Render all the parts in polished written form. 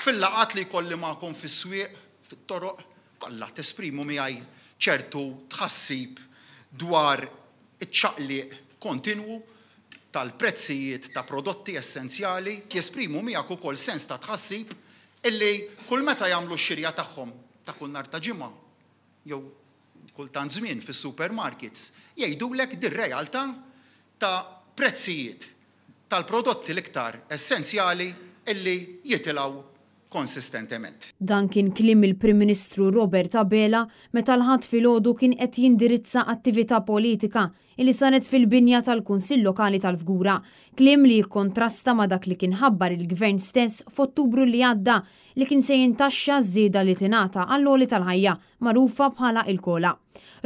Fil-laqgħat li jkolli magħkom fis-swieq, fit-toroq, kollha tesprimu miegħi ċertu tħassib dwar iċ-ċaqliq kontinwu tal-prezzijiet ta' prodotti essenzjali. Jesprimu miegħek ukoll sens ta' tħassib illi kull meta jagħmlu x-xirja tagħhom ta' kull nhar ta' ġimgħa jew kull tant żmien fis-supermarkets, jgħidulek dir-realtà ta' prezzijiet tal-prodotti l-iktar essenzjali illi jitilgħu konsistentement. Dan kien kliem il-Prim Ministru Robert Abela meta l-Ħadd filgħodu kien qed jindirizza attività politika illi saret fil-binja tal-Kunsill Lokali tal-Fgura. Kliem li jikkontrasta ma' dak li kien ħabbar il-Gvern stess f'Ottubru li għadda li kien se jintaxxa ż-żieda li tingħata għall-għoli tal-ħajja, magħrufa bħala il-COLA.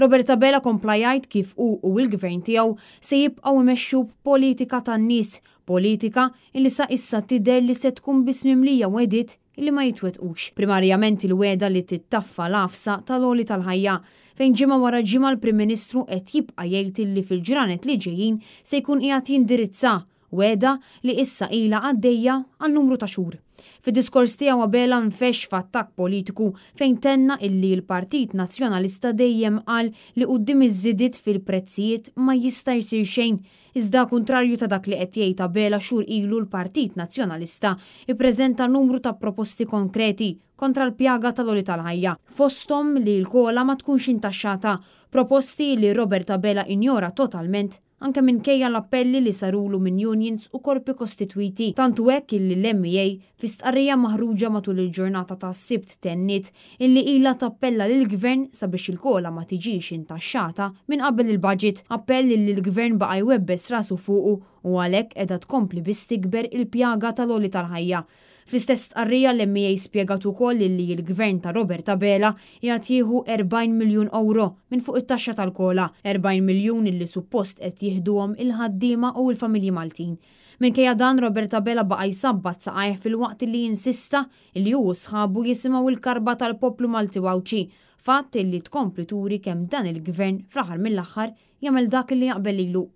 Robert Abela kompla jgħid kif hu u l-Gvern tiegħu se jibqgħu jmexxu b'politika tan-nies, politika illi sa issa tidher li se tkun biss mimlija wegħdiet illi ma jitwettqux. Primarjament il-wegħda li tittaffa l-għafsa tal-għoli tal-ħajja, fejn ġimgħa wara ġimgħa l-Prim Ministru qed jibqa' jgħid illi fil-ġranet li ġejjin se jkun qiegħed jindirizza wegħda li issa ilha għaddejja għal numru ta' xhur. Fid-diskors tiegħu Abela nfexx f'attakk politiku fejn tenna illi l-Partit Nazzjonalista dejjem qal li quddiem iż-żidiet fil-prezzijiet ma jista' jsir xejn. Iżda kuntrarju ta' dak li qed jgħid Abela xhur ilu l-Partit Nazzjonalista ippreżenta numru ta' proposti konkreti kontra l-pjaga tal-għoli tal-ħajja, fosthom li l-COLA ma tkunx intaxxata, proposti li Robert Abela injora totalment anke minkejja l-appelli li sarulu minn unions u korpi kostitwiti. Tant hu hekk illi l-MEA, fi stqarrija maħruġa matul il-ġurnata tas-Sibt tenniet illi ilha tappella lill-Gvern sabiex il-COLA ma tiġix intaxxata minn qabel il-budget, appell illi l-Gvern baqa' jwebbes rasu fuqu u għalhekk qiegħda tkompli biss tikber il-pjaga tal-għoli tal-ħajja. Fl-istess stqarrija l-MEA spjegat ukoll illi l-Gvern ta' Robert Abela qiegħed jieħu 40 miljun ewro minn fuq it-taxxa tal-COLA, 40 miljun illi suppost qed jieħduhom il-ħaddiema u l-familji Maltin. Minkejja dan Robert Abela baqa' jsabbat saqajh filwaqt illi insista illi hu u sħabu jisimgħu l-karba tal-poplu Malti u Għawdxi, fatt illi tkompli turi kemm dan il-Gvern fl-aħħar mill-aħħar jagħmel dak illi jaqbel lilu.